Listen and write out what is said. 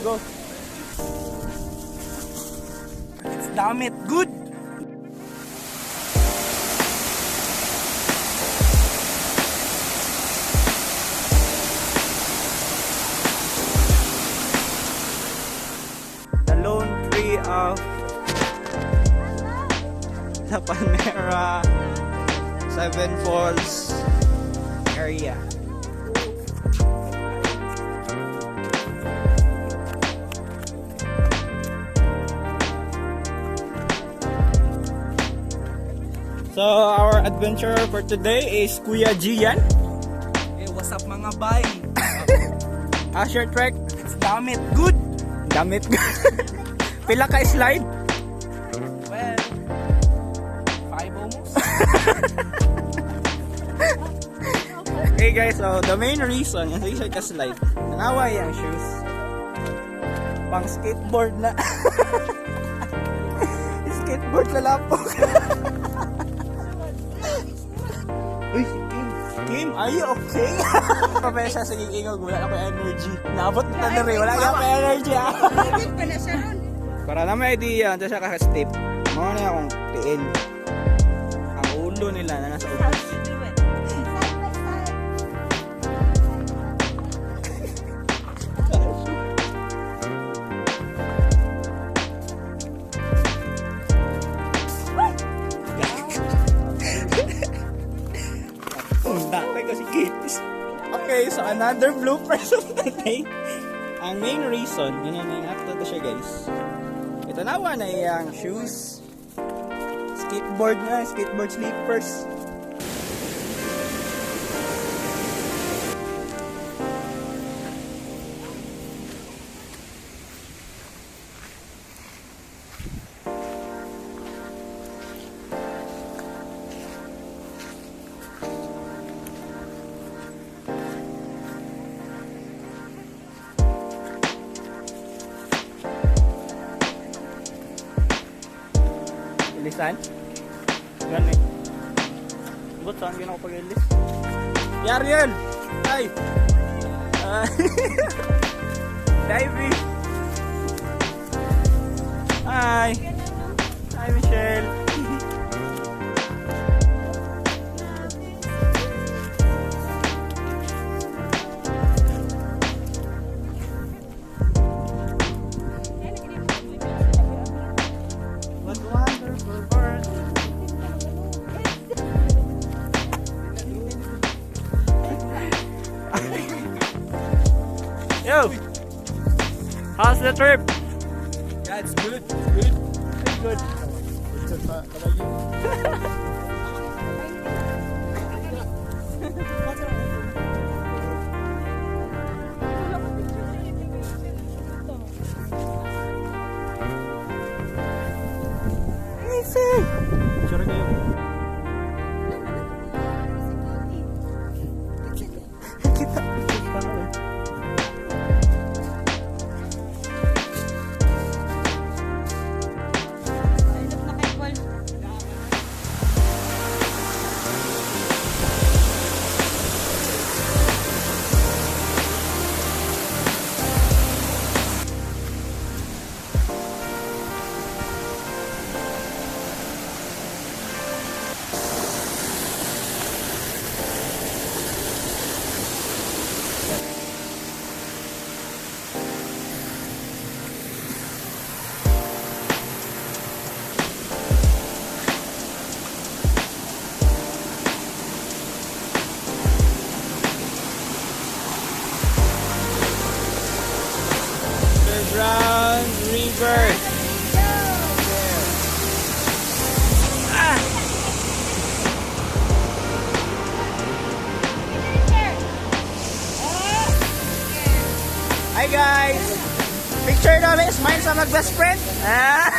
Go. It's damn it good. The lone tree of La Palmera Seven Falls area. So our adventure for today is Kuya Gian. Hey, what's up, mga bay? Asher Trek. It's damn it good. Damit. Pila ka slide? Well, five almost. Okay guys, so the main reason yung siya ka slide, nangaway ang shoes. Pang skateboard na. Skateboard na lapok. Uy, si Kim. Kim, are you okay? Pabaya siya sa ingog, wala na ko energy. Naabot na na rin, wala na ko energy ah. Para na may idea, andiyan siya kaka-step. Mga na akong tiil. Ang ulo nila na nasa ubos. Dati kasi kitis. Okay, so another bloopers of the day. Ang main reason, yun yung after to siya, guys. Ito nawa na iyang shoes. Skateboard na, skateboard slippers. Ilisan? Gani. Ba't saan ginawa ko pag-ilis? Yariel! Ay! Ah. Divey! Hi! Hi, Michelle! What wonderful world! Yo! How's the trip? Yeah, it's good. It's good. It's good. Amazing! Sure kayo. Kita. Kita. The Brown River. Ah! Hi guys! Picture namin, smile sa mag best friend. Ah!